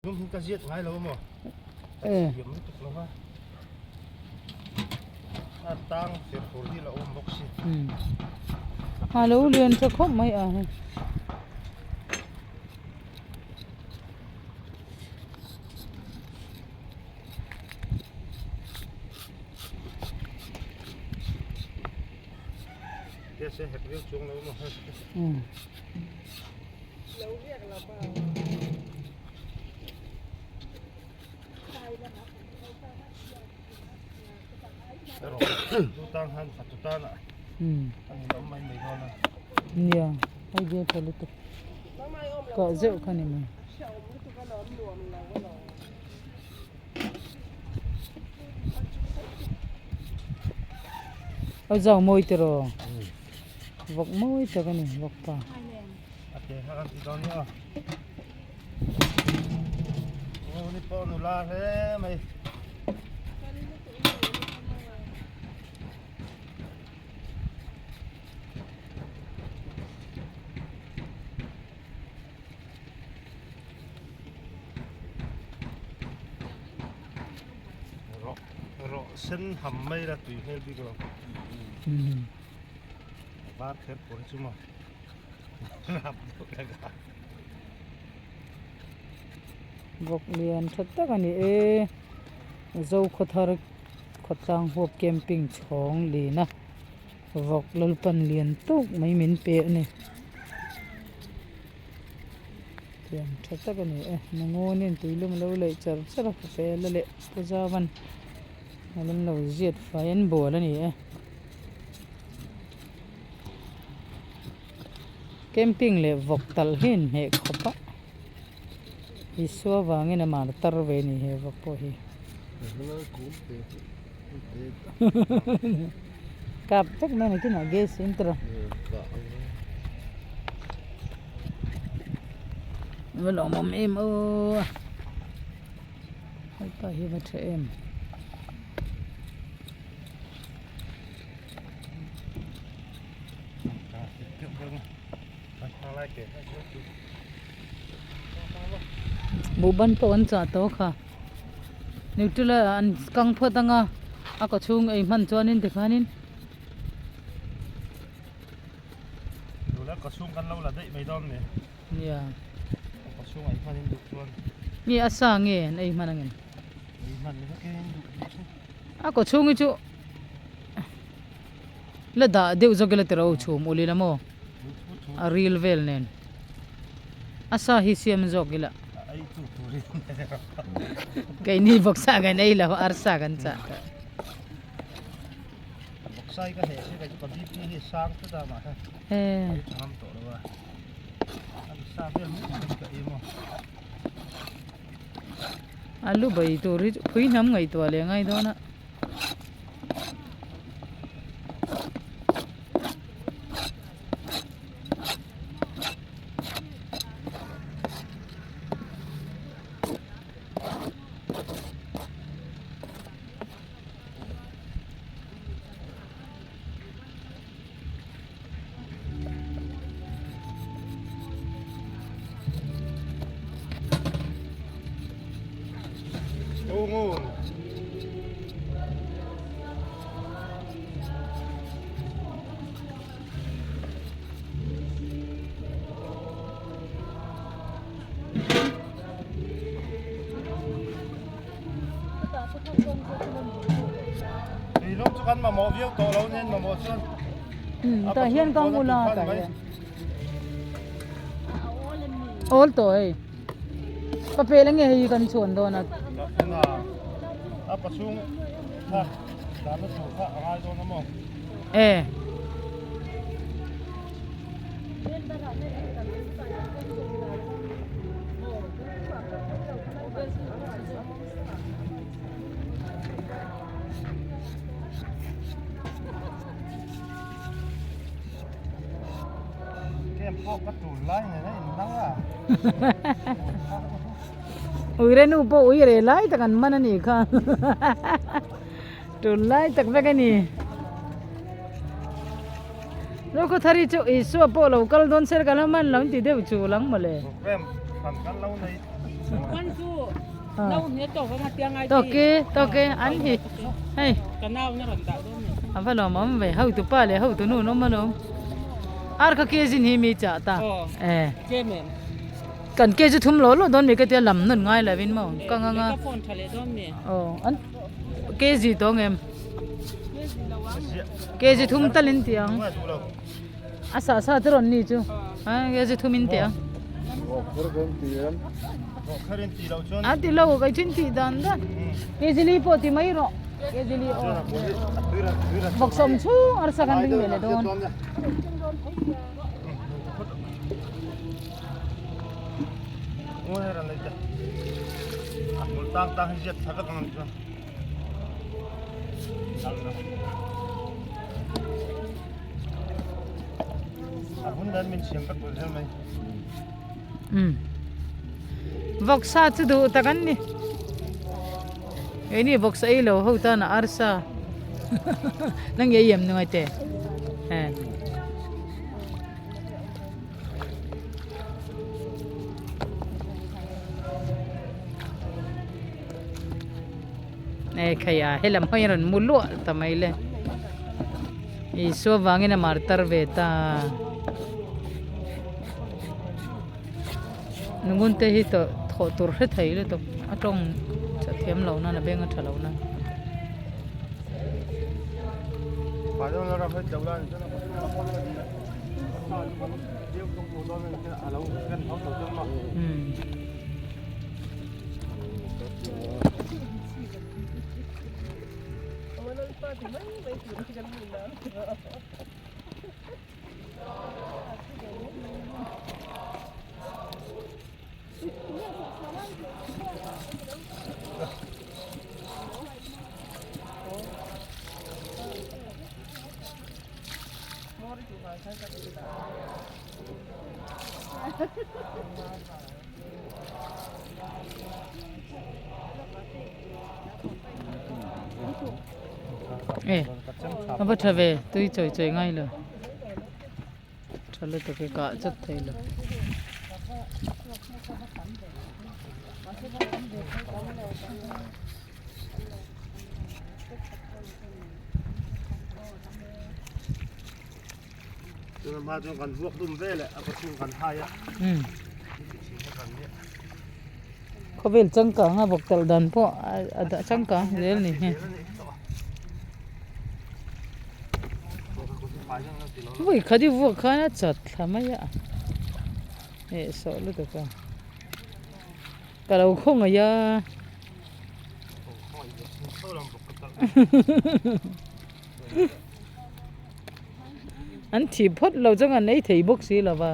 Lung hi ka ziat ngai lo maw? Ka thiam lutuk lo va. A tang fer tur hi la awm bawk si. A lo lian tha khawp mai a hei. Nia hei bial tha lutuk kah zeuh kha ni mai. A zau mawi tiraw vawk mawi tak a ni vawk pa. Rawh sen ham mai la tui hmel bik lo var kher pawh hi chu maw rap deuh hlek a. Vawk lian tha tak a ni e Zokhawthar khawtlang huap camping chhawng lina vawk lalpan lian tawk mai min pe a ni. Lian tha tak a ni e Mangawnin tuilum a lo leih char char a fel a leh pu Zauvan a lo lo ziat fai an bual a ni e. Camping leh vawk talh hi a inhmeh khawp a Isua vangin a mar tar ve a ni he vawk pawh hi. Kap vek mai ni kinah gas in tawrh a va lawmawm em aw hepa hi va tha em. Buhban pawh an chah tawh kha nutella an kang phawt ang a a kaw chhung ei hman chuanin tikhanin. Tuna kaw chhung kan lo la daih mai dawn ni. Nia. A kaw chhung ei hman in duh chuan. Nge a sa nge an ei hman angem? Ei hman ni vek in duh chu. A kaw chhung hi chu la dah deuh zawk ila tiraw chhum ul ila maw? A ril vel nen. A sa hi siam zawk ila. Keini bawksa kan ei lo arsa kan chah ta. A lu bai tur hi chu phui hnam ngaihtuah leh ngai dawn a. Tah hian ka hmu la tah hian awl tawh hei ka pel ange hei kan chhuan dawn a. E. Uire nu pawh uire lai tak an man a nih kha tul lai tak vek a ni Zokhawthari chu Isua pawh lo kal dawn se ka la man lo an ti deuh chu lang mawle. Tawki tawki an hi hei a va lawm awm ve hotu pa leh hotu nu an awm alawm ar kha ke zin hi mi chah ta e kan ke chu thum lawh lawh dawn mi ka tia lam nawn ngai lovin maw ka ngang a aw an ke zi tawng em ke zi thum talin ti ang. A sah sa te rawn ni chu a ke thum in tih a. A ti lo kai thin tih dan dan. Ke zili pawh ti mai rawh. Ke zili aw. Vawk sawm chhung arsa kan ring ve leh dawn. Umm vawksa chu duh tak an ni keini vawksa ei lo ho tan a arsa nang ei em nungai te eh. E khai a helam hawi a rawn mu luah ta mai le Isua vangin a mar tar ve ta nungun te hi tawh thawh tur hre thei lutuk a tawng tha thiam lo nan a beng a tha lo nan. E a va tha ve tui chawi chawi ngai lo tha lutuk hi kah chawt thei lo. Khawvel changkang a vawk talh dan pawh a dah changkang zel ni hi. Vawi khat i vuak khan a chat thla mai a eh sawh lutuk a ka lo khawngaih a. An thih phawt lo chuan an ei thei bawk si lo va.